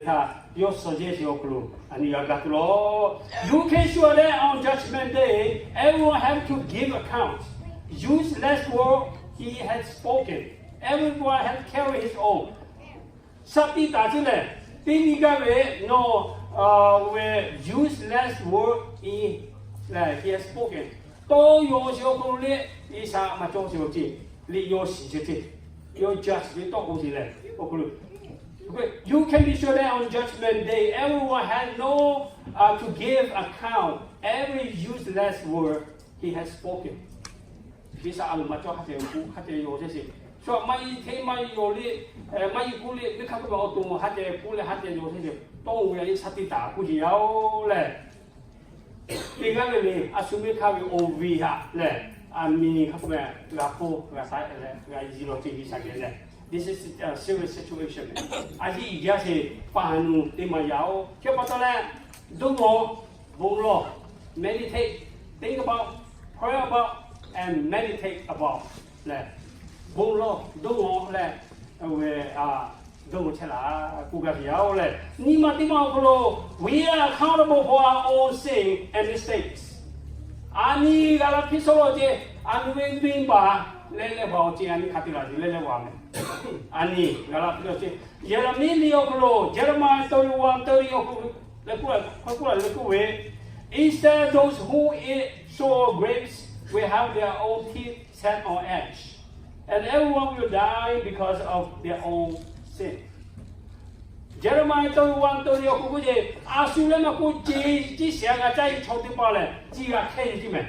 htaꞈ yawˇ suh yehˇ sheˍ awˬ hk'aw lo a nyi g'a ga tuˬ lawˬ. You can sure that on judgment day everyone have to give account. Use less word he has spoken. Everyone have carry his own. Shaˍ tiꞈ taˍ chi lehˬ, teˇ nyi gaˇ ve nawˬ ve use less word in lehˬ he has spoken. Tawˇ yaw sheˍ awˬ hk'aw lo le, G'uiˬsha maˇ cawˇ sheˍ awˬ ceuˬ, liꞈ yaw shiˍ chehˇ ceuˬ, yawˇ judge ve tawˇ k'oˆ sheˍ lehˬ awˬ hk'aw lo, you can be sure that on judgment day everyone has no to give account every useless word he has spoken. G'uiˬsha a loˍ maˇ cawˇ hk'a ceh k'oˆ hk'a ceh yaw chehˇ sheˍ. Shu maˇ yi hteˇ maˇ yi yaw le, maˇ yi k'oˆ le, venˇ hk'aˇ k'oˆ ve awˬ to maˬ hk'a ceh k'oˆ leh hk'a ceh yaw chehˇ sheˍ. Tawˇ ve a shaˍ tiꞈ taˍ k'oˆ sheˍ yaˇ-oˬ lehˬ, teˇ g'aˇ le le a shu venˇ hk'aˇ ve awˬ viˉ haꞈ lehˬ, a miˬ hk'a k'oˆ ve g'a hpoˇ g'a taˆ leh g'a yi law ceh G'uiˬsha geh lehˬ, this is a serious situation. A yiˇ iˍ jaˇ sheˍ, pa haˍ nuˬ teˇ maˬ yaˇ-oˬ. Hk'e pa taw leh, dawˇ g'awˬ, bon lawˬ, meditate, think about, pray about, and meditate about lehˬ, bon lawˬ, dawˇ g'awˬ leh, dawˇ g'awˬ chehˇ laˬ k'oˆ gaˇ ve yaˇ-oˬ lehˬ, nyi ma teˇ maˬ awˬ hk'aw lo we are accountable for our own sin and mistakes. A nyi g'a la hpiˇ shawˉ lawˬ ceh, a nyi ve venˇbaˆ leh leh baˬ awˬ ceh a nyi hk'a te laˬ ceh leh leh baˬ meh. A nyi g'a la hpiˇ shawˉ lawˬ ceh, Yeˍraˍmiˆ liꞈ awˬ hk'aw lo, Jeremiah thirty-one thirty awˬ hk'aw lo k'oˆ laˬ ve, Instead, those who eat sour grapes will have their own teeth set on edge, and everyone will die because of their own sin. Jeremiah thirty-one thirty awˬ hk'aw lo k'oˆ ve, a shu leh maˇ k'oˆ, ce ciˇ shiˍ g'a caˇ ve chaw teˇ hpaˍ lehˬ, ciˇ g'a hkehˇ ve ceˇ meh.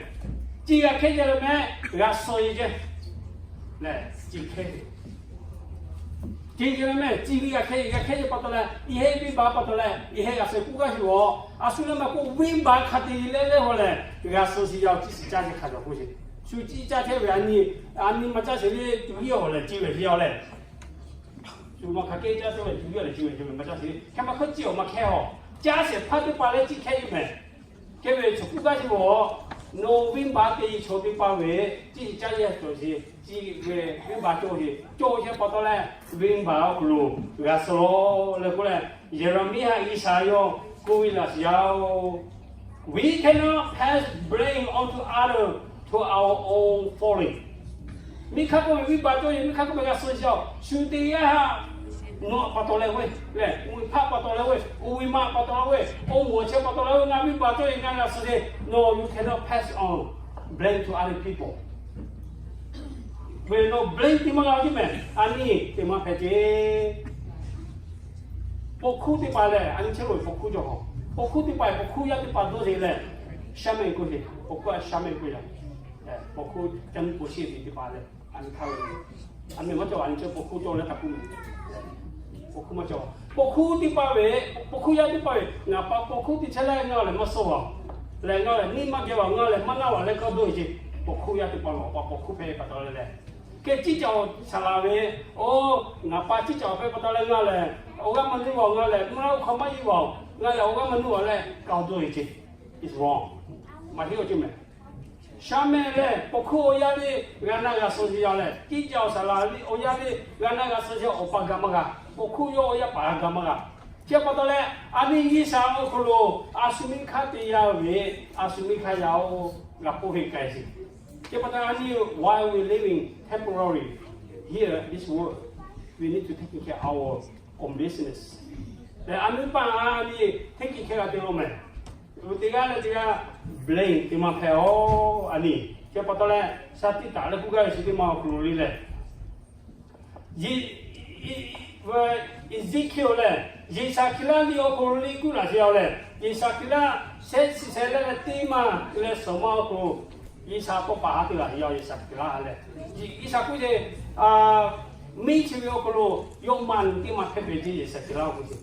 Ciˇ g'a hkehˇ ve leh meh, g'a suh ve ceˇ lehˬ, ciˇ hkehˇ ve ceˇ ve meh, ciˇ ve g'a hkehˇ ve, g'a hkehˇ ve pa taw leh, yehˇ venˇbaˆ pa taw leh yehˇ g'a suh k'oˆ gaˇ sheˍ-oˬ. A shu leh maˇ k'oˆ, venˇbaˆ hk'a te leh leh haw lehˬ g'a suh sheˍ yaˇ-oˬ, ciˇ shiˍ caˇ ve hk'a gaˬ k'oˆ sheˍ. Shu ciˇ caˇ chehˇ ve a nyi, a nyi maˇ caˇ sheˍ le, tuˬ hiˉ awˬ lehˬ ce ve yaˇ-oˬ lehˬ, shu maˇ hk'a kehˉ caˇ chehˇ ve tuˬ hiˉ awˬ lehˬ ce ve maˇ caˇ sheˍ. Hk'e maˇ hk'oˆ ciˇ awˬ maˇ hkehˇ-oˬ. Caˇ sheˍ hpaˇ teˇ hpaˍ leh ciˇ hkehˇ ve meh. Hk'e ve chaw k'oˆ gaˇ sheˍ-oˬ, nawˬ venˇbaˆ te chaw teˇ hpaˍ ve ciˇ shiˍ caˇ yehˇ cawˬ sheˍ, ciˇ ve venˇbaˆ cawˬ sheˍ, cawˬ sheˍ pa taw leh, venˇbaˆ awˬ hk'aw lo g'a suh lawˬ leh k'oˆ leh, Yeˍraˍmiˆ haꞈ G'uiˬsha yawˇ k'oˆ ve laˬ sheˍ yaˇ-oˬ. We cannot pass blame onto other to our own folly. Miˇ hk'aˇ k'oˆ ve venˇbaˆ cawˬ sheˍ, miˇ hk'aˇ k'oˆ ve g'a suh sheˍ-oˬ, shu te yaˇ haꞈ nawˬ pa taw leh ve lehˬ, oˇ ve hpaˆ pa taw leh ve, oˇ ve maˆ pa taw leh ve, oˇ moˍ chehˇ pa taw leh ve, ngaˬ venˇbaˆ cawˬ sheˍ, ngaˬ g'a suh sheˍ, no, you cannot pass on blame to other people. Ve nawˬ blame te maˇ g'a ceˇ meh, a nyi te maˇ hpehꞈ ceˇ. Paw hkuˇ teˇ hpaˍ lehˬ, a nyi chehˇ lo paw hkuˇ cawˬ hawˬ. Paw hkuˇ teˇ hpaˍ paw hkuˇ yaˇ teˇ hpaˍ dawˇ sheˍ lehˬ, shaˉ mehˆ k'oˆ sheˍ. Paw hkuˇ a shaˉ mehˆ k'oˆ yaˇ, paw hkuˇ caˇ nuˇ po sheˆ ve teˇ hpaˍ lehˬ, a nyi hk'aˇ ve, a meh maˇ cawˬ, a nyi chehˇ paw hkuˇ cawˬ leh hk'a k'oˆ ve, paw hkuˇ maˇ cawˬ. Paw hkuˇ teˇ hpaˍ ve, paw hkuˇ yaˇ teˇ hpaˍ ve, ngaˬ pa paw hkuˇ teˇ chehˇ leh ngaˬ lehˬ maˇ suh vaˬ lehˬ, ngaˬ lehˬ neˇ maˇ geh vaˬ, ngaˬ lehˬ maˇ naˇ vaˬ leh k'awꞈ dawˇ ve ceˇ. Paw hkuˇ yaˇ teˇ hpaˍ lawˬ pa paw hkuˇ hpehꞈ pa taw leh lehˬ, hk'e ciˇ caˇ-oˬ saˍ laˍ ve, oˇ, ngaˬ pa ciˇ caˇ-oˬ hpehꞈ pa taw leh ngaˬ lehˬ awˬ g'aˇ maˇ nuˇ vaˬ, ngaˬ lehˬ mvuhˇ naˆ oˇ hk'aw maˇ yeˇ vaˬ-oˬ, ngaˬ lehˬ awˬ g'aˇ maˇ nuˇ vaˬ leh k'awꞈ dawˇ ve ceˇ. It's wrong. Maˇ heˆ-oˬ ceˇ meh. Shaˉ mehˆ lehˬ paw hkuˇ awˬ yaˇ ve g'a na g'a suh sheˍ yaˇ lehˬ, ciˇ caˇ-oˬ saˍ laˍ ve awˬ yaˇ ve g'a na g'a suh sheˍ, awˬ pa ga maˇ g'a, paw hkuˇ yawˇ awˬ yaˇ paˍ g'a maˇ g'a. Hk'e pa taw leh, a nyi G'uiˬsha awˬ hk'aw lo a shu miˇ hk'aˇ te yaˇ ve, a shu miˇ hk'aˇ yaˇ-oˬ, g'a k'oˆ ve k'ai sheˍ. Hk'e pa taw a nyi, while we living temporary here this world, we need to take care our own business. Lehˬ a nyi paˍ a nyi hteˇ kiˬ hkehˇ g'a te lo meh. Teˇ g'aˇ leh teˇ g'aˇ blame te maˇ hpehꞈ-oˬ a nyi. Hk'e pa taw leh, shaˉ tiꞈ taˍ leh k'oˆ gaˇ ve chi teˇ maˇ awˬ hk'aw lo le lehˬ, Ezekiel lehˬ, Yeˍsaˍkeˍlaˆ liꞈ awˬ hk'aw lo le k'oˆ laˬ sheˍ yaˇ-oˬ lehˬ, Yeˍsaˍkeˍlaˆ shehˆ chi shehˆ leh leh teˇ maˇ leh suhˍ maˇ awˬ hk'aw lo, G'uiˬsha tawˇ pa haˉ te laˬ sheˍ yaˇ-oˬ Yeˍsaˍkeˍlaˆ lehˬ. G'uiˬsha k'oˆ ce, miˇ chi ve awˬ hk'aw lo yawˇ maˇ nyi teˇ maˇ hpehˇ pehꞈ ceˇ Yeˍsaˍkeˍlaˆ k'oˆ ce.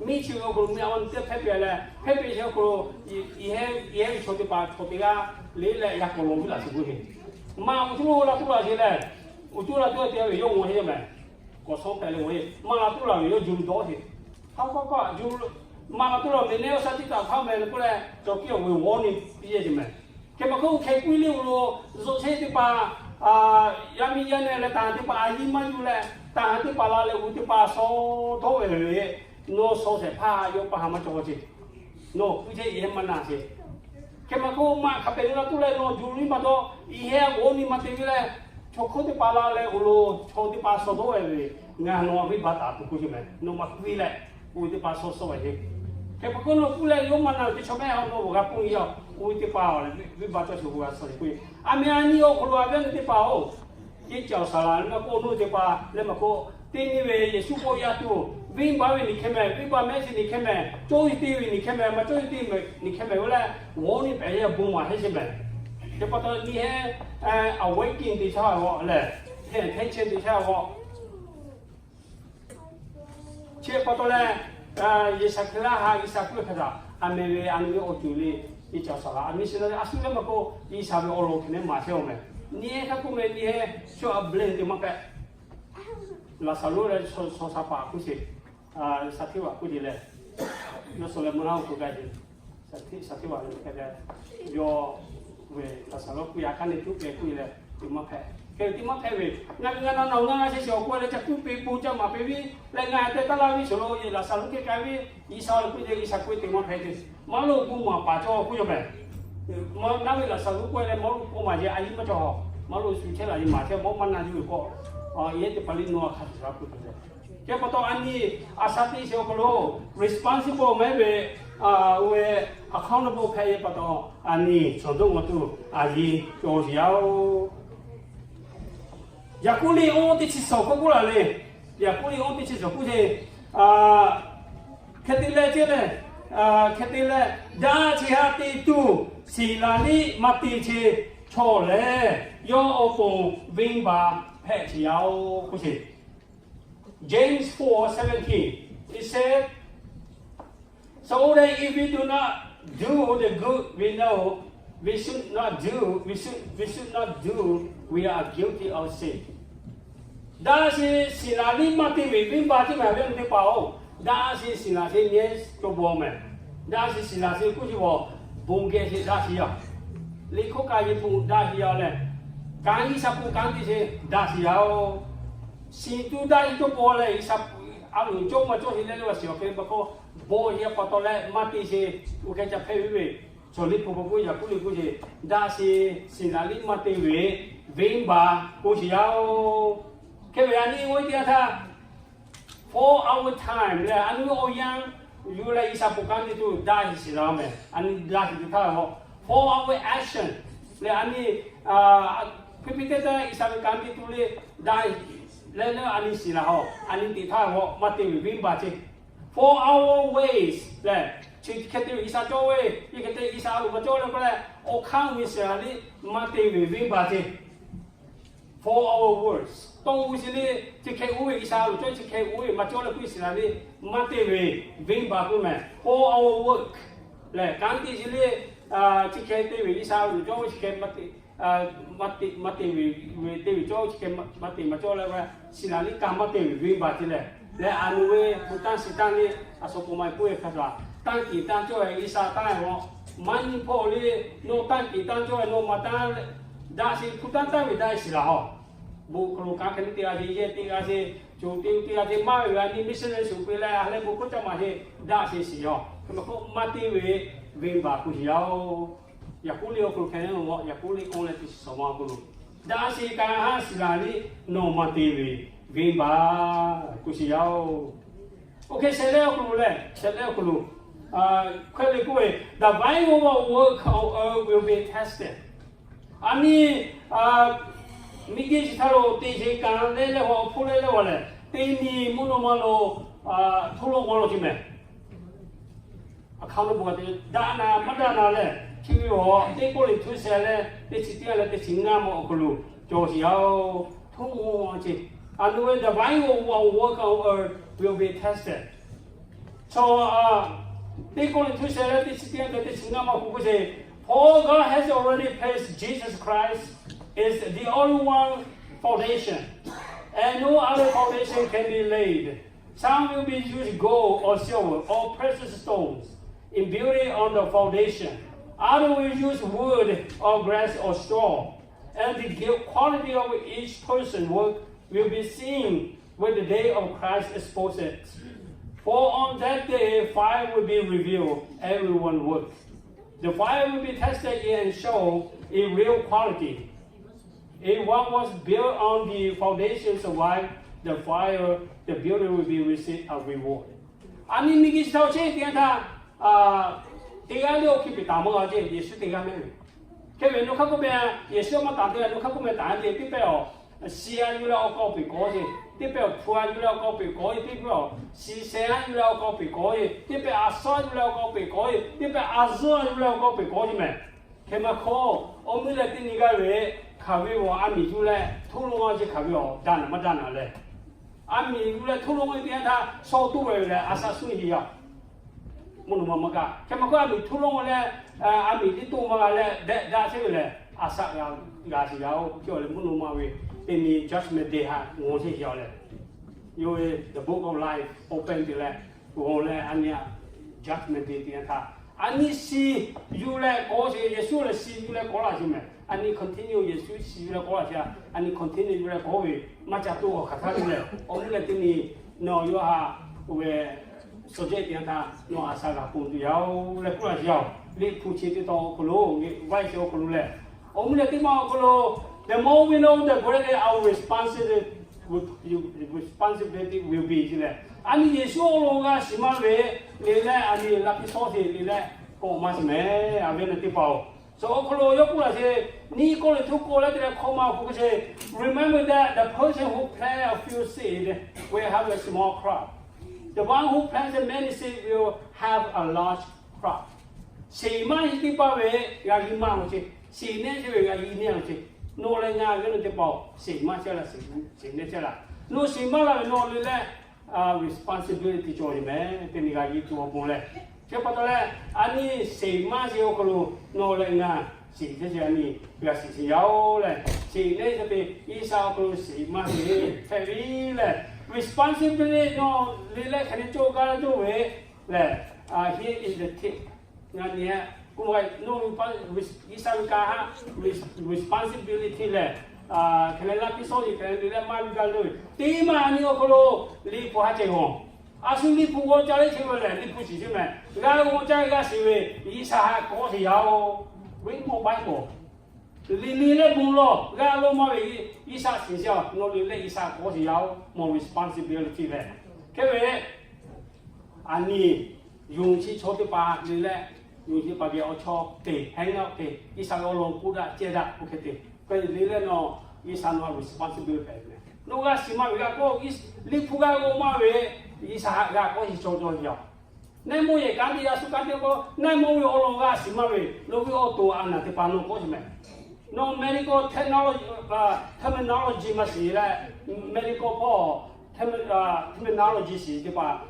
Miˇ chi ve awˬ hk'aw lo miˇ a maˇ nyi teˇ hpehˇ pehꞈ leh, hpehˇ pehꞈ chi awˬ hk'aw lo, yehˇ ve chaw teˇ hpaˍ chaw teˇ g'aˇ le leh yaꞈ k'aw lo viˉ laˬ sheˍ k'oˆ ve. Maˇ awˬ hk'aw lo la tuˬ laˬ sheˍ lehˬ, awˬ tuˬ la tuˬ te ve yawˇ g'aw heˆ meh. K'awꞈ shawˉ pehꞈ leh g'aw heˆ. Maˇ la tuˬ laˬ ve yawˇ ju dawˇ sheˍ. Hk'a k'aw k'aw ju, maˇ la tuˬ laˬ ve neˇ awˬ shaˉ tiꞈ taˍ hk'a meh k'oˆ leh, cawˬ kiˇ awˬ ve g'awˇ ni piˇ yehˇ ce meh. Hk'e pa hk'oˆ hk'e k'oˆ le awˬ lo, zuhꞈ shehˇ teˇ hpaˍ, yaˇ miˇ yaˇ nehˇ leh taˍ teˇ hpaˍ a yiˇ maˇ yuˬ leh, taˍ teˇ hpaˍ la leh g'uˬ teˇ hpaˍ shaw dawˇ ve ve, Nawˬ shaw shehˍ hpaˇ yawˇ pa ha maˇ cawˬ ce. Nawˬ kuˇ chehˇ iˉ heh maˇ na ce. Hk'e maˇ k'oˆ, maꞈ hk'a pehꞈ ve la tuˬ leh nawˬ juˬ liˇ maˇ taw, iˉ heh g'aw nyi maˇ te ve leh, chaw hkawˇ teˇ hpaˍ la leh awˬ lawn chaw teˇ hpaˍ shaw dawˇ ve, ngaˬ nawˬ venˇ baˆ taˍ tuˬ k'oˆ ce meh. Nawˬ maꞈ k'oˆ ve leh, oˇ ve teˇ hpaˍ shaw shaw ve ce. Hk'e maˇ k'oˆ, nawˬ kuˇ leh yawˇ maˇ na ve teˇ chaw mehˆ ha nawˬ awˬ g'a pon yawˇ, oˇ ve teˇ hpaˍ leh venˇ baˆ cawˇ shuˍ k'o g'a shaw ve k'oˆ ve. A meh a nyi awˬ hk'aw lo a ve teˇ hpaˍ-oˬ, yehˇ caˬ awˬ saˍ laꞈ ve maˇ k'oˆ, oˇ teˇ hpaˍ leh maˇ k'oˆ, teˇ nyi ve Yeˍsuˆ k'awꞈ yaˇ tuˬ, venˇ baˆ ve nyi hkeh mehˍ, venˇ baˆ mehˆ shiˍ nyi hkeh mehˍ, cawˇ ve teˇ ve nyi hkeh mehˍ, maˇ cawˇ ve teˇ ve nyi hkeh mehˍ ve leh, g'awˇ nyi pehꞈ yehˇ bon maˍ heˆ sheˍ mehˍ. Hk'e pa taw nyi heh awake-in teˇ chaˇ g'awˇ lehˬ, heh heh chehˇ teˇ chaˇ g'awˇ Chi pa taw leh, G'uiˬsha hkriꞈ laˇ ha G'uiˬsha k'oˆ ve hk'a htaꞈ a meh ve a nyi ve awˬ ceuˬ le, yehˇ caˬ awˬ saˍ laꞈ a meh shiˍ la ve a shu leh maˇ k'oˆ, G'uiˬsha ve awˬ lawn hk'e nehˉ maˍ chehˇ-oˬ meh. Nyi heh htaˇ k'oˆ meh, nyi heh shu a bleh teˇ maˇ hpehꞈ. Laˍzaˍruˆ leh shaw shaˍ paˍ k'oˆ sheˍ, shaˍ hteˇ vaꞈ k'oˆ ce leh, yawˇ suh leh mvuhˇ naw awˬ hk'aw gaˇ ce. Shaˍ hteˇ vaꞈ leh hk'e leh, yawˇ ve Laˍzaˍruˆ k'oˆ yaꞈ hk'aˇ ne tuˉ pehˍ k'oˆ leh, teˇ maˇ hpehꞈ. Hk'e teˇ maˇ hpehꞈ ve, ngaˬ hui ngaˬ na nawˬ ngaˬ ngaˬ sheh sheh awˬ k'oˆ leh ca kuˇ peꞈ bon ca maˍ peꞈ ve, leh ngaˬ te taˇ laˇ ve shuˍ lo, Laˍzaˍruˆ hk'e k'ai ve, G'uiˬsha leh k'oˆ ce, G'uiˬsha k'oˆ ve teˇ maˇ hpehꞈ ce. Maˇ loꞈ bon maˍ paˍ cawˇ k'oˆ yaw meh. Maˇ naˉ ve Laˍzaˍruˆ k'oˆ leh maˇ loꞈ bon maˍ ce a yiˇ maˇ cawˬ. Maˇ loꞈ shu chehˇ laꞈ yiˇ maˍ chehˇ maˇ maˇ na yuˬ ve k'o, yehˇ teˇ hpaˍ liˇ nawˬ a hk'a shuˍ shuˍ k'oˆ tuˬ leh. Hk'e pa taw a nyi a shaˍ teˇ shehˍ awˬ hk'aw lo responsible mehˉ ve, oˇ ve accountable hpehꞈ ve pa taw, a nyi chaw dawˇ maw tuˬ a yiˇ cawˬ sheˍ yaˇ-oˬ. Yaˍkoˆ liꞈ awˇ teˇ chi suhˍ k'oˆ k'oˆ laˬ le. Yaˍkoˆ liꞈ awˇ teˇ chi suhˍ k'oˆ ce, hk'e te leh ce leh, hk'e te leh, daꞈ chi ha te tuˬ shiˍ laˍ liˇ maˇ te ce chaw lehˬ, yawˇ awˬ pon venˇbaˆ hpehꞈ sheˍ yaˇ-oˬ k'oˆ ce. James four seventeen, it said, So that if we do not do the good we know we should not do, we should, we should not do, we are guilty of sin. Daꞈ sheˍ shiˍ laˍ liˇ maˇ te ve venˇbaˆ teˇ maˬ ve teˇ hpaˍ-oˬ, daꞈ sheˍ shiˍ laˍ sheˍ nyi cawˬ bawˬ meh. Daꞈ sheˍ shiˍ laˍ sheˍ k'oˆ ce bawˬ, bon geh sheˍ daꞈ sheˍ yaˇ. Liꞈ hkawˇ ka ve bon daꞈ sheˍ yaˇ leh, kanˉ G'uiˬsha bon kanˉ te sheˍ daꞈ sheˍ yaˇ-oˬ. Shiˍ tuˬ daꞈ sheˍ cawˬ bawˬ leh G'uiˬsha a loˍ cawˇ maˇ cawˇ sheˍ leh leh a shiˍ awˬ hk'e pa taw, bawˬ sheˍ pa taw leh maˇ te sheˍ, oˇ hk'e ca hpehꞈ ve ve. Chaw liˇ hpu hpu k'oˆ yaꞈ k'oˆ liˇ k'oˆ ce, daꞈ sheˍ shiˍ laˍ liˇ maˇ te ve venˇbaˆ k'oˆ sheˍ yaˇ-oˬ. Hk'e ve a nyi oˇ ve teˇ yanˇ htaˇ, for our time leh a nyi awˬ yanˇ yuˬ leh G'uiˬsha bon kanˉ te tuˬ daꞈ sheˍ shiˍ laˍ meh. A nyi daꞈ sheˍ tuˬ htaˇ g'awˇ, for our action leh a nyi hkui piˇ teˇ taˇ G'uiˬsha ve kanˉ te tuˬ le daꞈ leh leh a nyi shiˍ laˍ hawˬ, a nyi teꞈ htaˇ g'awˇ maˇ te ve venˇbaˆ ce. For our ways leh, chi hk'e te ve G'uiˬsha cawˇ ve, chi hk'e te G'uiˬsha a loˍ maˇ cawˇ leh k'oˆ leh, awˬ hk'aˇ ve shiˍ laˍ liˇ maˇ te ve venˇbaˆ ce. For our words, tawˇ ve shiˍ liˇ chi hk'e oˇ ve G'uiˬsha a loˍ cawˇ ve chi hk'e oˇ ve maˇ cawˇ leh k'oˆ ve shiˍ laˍ liˇ maˇ te ve venˇbaˆ k'oˆ meh. For our work leh, kanˉ te shiˍ liˇ chi hk'e te ve G'uiˬsha a loˍ cawˇ ve chi hk'e maˇ te maˇ te, maˇ te ve, te ve cawˇ chi hk'e maˇ te maˇ cawˇ leh, shiˍ laˍ liˇ kanˉ maˇ te ve venˇbaˆ ce leh, leh a loˍ ve hpu tanˇ shiˍ tanˇ liˇ a shu k'o maˇ k'oˆ ve hk'a shuˍ, tanˇ kiˍ tanˇ cawˇ ve G'uiˬsha tanˇ ve k'o, maˇ nyi hpawˇ le, nawˬ tanˇ kiˍ tanˇ cawˇ ve nawˬ maˇ tanˇ, daꞈ sheˍ hpu tanˇ tanˇ ve daꞈ shiˍ laˍ hawˬ. Bon hk'aw lo kanˉ hk'e teˇ g'aˇ ce, yehˇ teˇ g'aˇ ce, co teˇ teˇ g'aˇ ce maˇ ve g'a nyi missionary shuˍ pe leh a leh bon hkawˇ caˇ maˍ ce, daꞈ sheˍ shiˍ yaˇ-oˬ. Hk'e maˇ k'oˆ maˇ te ve venˇbaˆ k'oˆ shiˍ yaˇ-oˬ. Yaˍkoˆ liꞈ awˬ hk'aw lo hk'e le, Yaˍkoˆ liꞈ k'awˇ leh teˇ chi suhˍ ma awˬ hk'aw lo, daꞈ sheˍ kanˉ ha shiˍ laˍ liˇ nawˬ maˇ te ve venˇbaˆ k'oˆ shiˍ yaˇ-oˬ. Oˇ hk'e shehˍ lehˉ awˬ hk'aw lo leh, shehˍ lehˉ awˬ hk'aw lo hk'e le k'oˆ ve, the vine of our work on earth will be tested. A nyi miˬguiˬ chi htaˇ lo te sheˍ kanˉ leh leh awˬ hpfuhˇ leh leh g'awˇ leh, teˇ nyi mvuhˇ naw ma lo hto lo g'awˇ lo ce meh. Aˬ hk'aˇ lo bon g'a te daꞈ na maˇ daꞈ na leh, chi ve awˬ teˇ kawˆ liꞈ htuˇ sheh leh teˇ chi teˇ g'aˇ leh teˇ chi ngaˇ ma awˬ hk'aw lo cawˬ sheˍ yaˇ-oˬ. Hto g'awˇ ce. A nyi ve the vine of our work on earth will be tested. Chaw, teˇ kawˆ liꞈ htuˇ sheh leh teˇ chi teˇ g'aˇ leh teˇ chi ngaˇ ma awˬ hk'aw lo k'oˆ ce, For God has already placed Jesus Christ is the only one foundation, and no other foundation can be laid. Some will be used gold or silver or precious stones in building on the foundation. Others will use wood or grass or straw. And the guilt quality of each person's work will be seen when the day of Christ exposes it. For on that day fire will be revealed, everyone work. The fire will be tested and show in real quality. If one was built on the foundations of life, the fire, the builder will be receive a reward. A nyi miˬguiˬ chi htaꞈ chehˇ teˇ yanˇ htaˇ, teˇ g'aˇ lehˬ awˬ hkiˇ piˍ taˍ mawˇ g'a ceˇ, Yeˍsuˆ teˇ g'aˇ mehˆ ve. Hk'e ve nawˬ hk'a k'oˆ meh, Yeˍsuˆ maˇ taˍ te, nawˬ hk'a k'oˆ meh taˍ te, teˇ pehˇ awˬ shiˍ a yuˬ leh awˬ k'aw peˬ k'awꞈ ceˇ, teˇ pehˇ awˬ hpu a yuˬ leh awˬ k'aw peˬ k'awꞈ ceˇ, teˇ pehˇ awˬ shiˍ shehˍ a yuˬ leh awˬ k'aw peˬ k'awꞈ ceˇ, teˇ pehˇ a suhˉ a yuˬ leh awˬ k'aw peˬ k'awꞈ ceˇ, teˇ pehˇ a zuhˉ a yuˬ leh awˬ k'aw peˬ k'awꞈ ceˇ meh. Hk'e maˇ hk'oˆ, awˬ meuˇ leh teˇ nyi g'aˇ ve hk'aˬ ve awˬ a miˍ yuˬ leh hto lo a ceˇ hk'aˬ ve awˬ daꞈ naˍ maˇ daꞈ naˍ leh, a miˍ yuˬ leh hto lo ve teˇ yanˇ htaˇ shaw toˆ ve lehˬ, a shaꞈ suhˉ heˆ yaˇ. Mvuhˇ naw ma maˇ g'a. Hk'e maˇ hk'oˆ a miˍ hto lo leh, a miˍ tiˉ toˆ maˇ g'a leh dehꞈ daꞈ chehˇ ve lehˬ, a shaꞈ g'a g'a sheˍ yaˇ-oˬ. Hk'e le mvuhˇ naw ma ve teˇ nyi judgment day htaꞈ ngawˬ chehˇ yaˇ leh, yawˇ ve the book of life open te leh, g'awˬ leh a nyi a judgment day teˇ yanˇ htaˇ, a nyi shiˍ yuˬ leh k'awꞈ sheˍ, Yeˍsuˆ lehˬ shiˍ yuˬ leh k'awꞈ laˇ sheˍ meh. A nyi continue Yeˍsuˆ shiˍ yuˬ leh k'awꞈ laˇ sheˍ, a nyi continue yuˬ leh k'awꞈ ve maˇ ca toˆ awˬ hk'aˬ htaˇ le leh, awˬ meuˇ leh teˇ nyi nawˬ yawˇ htaꞈ oˇ ve subject teˇ yanˇ htaˇ nawˬ a shaꞈ g'a ponˬ tuˬ yaˇ-oˬ leh k'oˆ laˇ sheˍ yaˇ-oˬ. Liꞈ hpu chi teˇ tawn awˬ hk'aw lo, vaˇ sheˍ awˬ hk'aw lo lehˬ, awˬ meuˇ leh teˇ maˇ awˬ hk'aw lo, the more we know, the greater our responsibility, responsibility will be leh, a nyi Yeˍsuˆ awˬ lawn g'a shiˍ maˇ ve le leh, a nyi laˇ piˇ shawˉ sheˍ le leh k'awꞈ maˇ shiˍ meh. A ve na teˇ hpaˍ-oˬ, so awˬ hk'aw lo yawˇ k'oˆ laˇ sheˍ, nyiˇ Kawˇrenˍhtuˆ k'awˇ leh teˇ leh hkawˇ ma awˬ hk'aw lo sheˍ, remember that the person who plant a few seed will have a small crop. The one who plants many seed will have a large crop. Sheˍ maˇ sheˍ teˇ hpaˍ ve g'a g'i maˇ lo ceˇ, sheˍ nehˇ chehˇ ve g'a g'i nehˇ lo ceˇ. Nawˬ leh ngaˬ ve na teˇ hpaˍ-oˬ, sheˍ maˇ chehˇ laˇ, sheˍ nehˇ chehˇ laˇ. Nawˬ sheˍ maˇ laˇ ve nawˬ le leh responsibility cawˬ ve meh. Teˇ nyi g'a g'i tuˬ awˬ pon leh, chi pa taw leh, a nyi sheˍ maˇ sheˍ awˬ hk'aw lo nawˬ leh ngaˬ sheˍ chehˇ sheˍ a nyi g'a shiˍ sheˍ yaˇ-oˬ leh, sheˍ nehˇ chehˇ ve G'uiˬsha awˬ hk'aw lo sheˍ maˇ sheˍ hpehꞈ ve lehˬ, responsibility nawˬ le leh hk'aˬ hk'e cawˬ gaˇ cawˬ ve lehˬ, here is the tip. Ngaˬ nyi k'o, nawˬ G'uiˬsha ve kanˉ htaꞈ responsibility lehˬ, hk'aˬ hk'e laˇ piˇ shawˉ ve hk'aˬ hk'e le leh maˇ g'a gaˇ ve teˇ maˇ a nyi awˬ hk'aw lo liꞈ hpu haˉ ceh g'awˬ. A shu liꞈ hpu g'awˬ ca leh chi ve lehˬ, liꞈ hpu shiˍ sheˍ meh. G'a g'awˬ ca g'a shiˍ ve, G'uiˬsha htaꞈ k'awꞈ shiˍ yaˇ-oˬ. Ve mawˬ baˆ k'o, liꞈ nyi leh bon lawˬ g'a lo maˇ ve, G'uiˬsha shiˍ sheˍ-oˬ. Nawˬ le leh G'uiˬsha k'awꞈ shiˍ yaˇ-oˬ, mawˬ responsibility lehˬ. Hk'e ve a nyi yonˍ chi chaw teˇ hpaˍ le leh, yonˍ chi teˇ hpaˍ ve awˬ chaw te, heh ngaˬ te, G'uiˬsha ve awˬ lawn k'oˆ daꞈ ceh daꞈ k'oˆ hk'e te. Hk'e le leh nawˬ G'uiˬsha nawˬ htaꞈ responsibility hpehꞈ ve. Nawˬ g'a shiˍ maˇ ve g'a k'oˆ, liꞈ hpu g'a g'awˬ maˇ ve, G'uiˬsha htaꞈ g'a k'awꞈ shiˍ cawˬ cawˬ yaˇ. Nehˇ mawˇ yehˬ kanˉ teˇ g'aˇ shu kanˉ teˇ k'o, nehˇ mawˇ ve awˬ lawn g'a shiˍ maˇ ve, nawˬ ve awˬ to a naˬ teˇ hpaˍ nawˬ k'awꞈ shiˍ meh. Nawˬ medical technology, terminology maˇ shiˍ leh, medical hpawˇ terminology shiˍ teˇ hpaˍ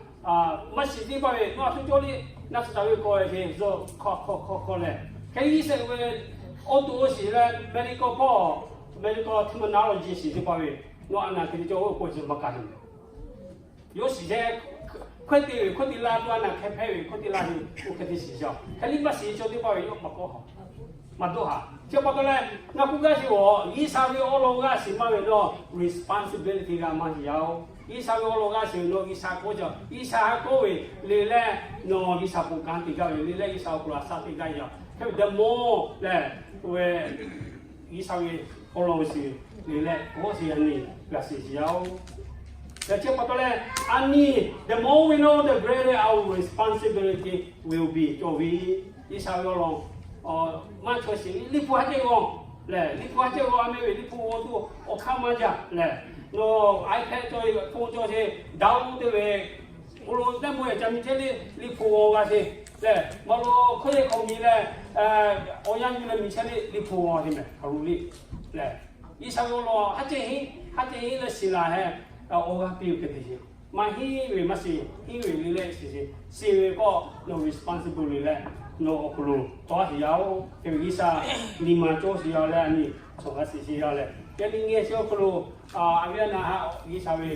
maˇ shiˍ teˇ hpaˍ ve, nawˬ a htoꞈ cawˬ le, naˆ tsuhˇ taˍ ve k'awꞈ ve hk'e zuhˆ hkawˇ hkawˇ hkawˇ hkawˇ lehˬ, hk'e G'uiˬsha ve awˬ to shiˍ leh medical hpawˇ, medical terminology shiˍ teˇ hpaˍ ve, nawˬ a naˬ hk'e te cawˬ oˇ k'oˆ shiˍ maˇ kaꞈ te. Yawˇ shiˍ leh, hkawehˇ te ve hkawehˇ te la tuˬ a naˬ hk'e hpehꞈ ve hkawehˇ te la ve, oˇ hk'e te shiˍ cawˬ. Hk'e liˇ maˇ shiˍ cawˬ teˇ hpaˍ ve yawˇ maˇ k'awꞈ ha, maˇ dawˇ ha. Chi pa taw leh, ngaˬ k'oˆ gaˇ sheˍ-oˬ, G'uiˬsha ve awˬ lawn g'a shiˍ maˇ ve nawˬ responsibility g'a maˇ shiˍ yaˇ-oˬ. G'uiˬsha ve awˬ lawn g'a shiˍ ve nawˬ G'uiˬsha k'oˆ cawˬ, G'uiˬsha k'oˆ ve le leh, nawˬ G'uiˬsha bon kanˉ te gaˇ ve le leh G'uiˬsha awˬ hk'aw lo a shaꞈ teꞈ gaˇ yaˇ. Hk'e ve dehꞈ mawˇ lehˬ, oˇ ve G'uiˬsha ve awˬ lawn ve shiˍ le leh k'awꞈ shiˍ a nyi g'a shiˍ shiˍ yaˇ-oˬ. Chi pa taw leh, a nyi, the more we know, the greater our responsibility will be cawˬ ve. G'uiˬsha ve awˬ lawn maˇ chaweh shiˍ, liꞈ hpu haˉ ceh g'awˬ lehˬ, liꞈ hpu haˉ ceh g'awˬ a meh ve, liꞈ hpu g'awˬ tuˬ awˬ hk'aˇ maˇ jaˇ lehˬ, nawˬ iPad cawˬ ve, phone cawˬ sheˍ, download te ve, awˬ lawn nehˇ mawˇ yehˬ ca miˬ chehˇ le, liꞈ hpu g'awˬ g'a sheˍ lehˬ, maˇ lo hkawˇ yehˬ hk'awꞈ miˬ leh, awˬ yanˇ miˬ leh miˬ chehˇ le, liꞈ hpu g'awˬ sheˍ meh, hk'a lo le lehˬ, G'uiˬsha ve awˬ lawn haˉ ceh hiˉ, haˉ ceh hiˉ leh shiˍ laˬ heh, awˬ g'aˇ piˇ ve hk'e te sheˍ. Maˇ hiˉ ve maˇ shiˍ, hiˉ ve le leh shiˍ sheˍ. Shiˍ ve k'o, nawˬ responsible le leh, nawˬ awˬ hk'aw lo tawˇ shiˍ yaˇ-oˬ. Hk'e ve G'uiˬsha nyi ma cawˬ shiˍ yaˇ leh a nyi, shawˍ g'a shiˍ shiˍ yaˇ leh, yaꞈ nyi ngeh chi awˬ hk'aw lo, a ve a naˬ haꞈ G'uiˬsha ve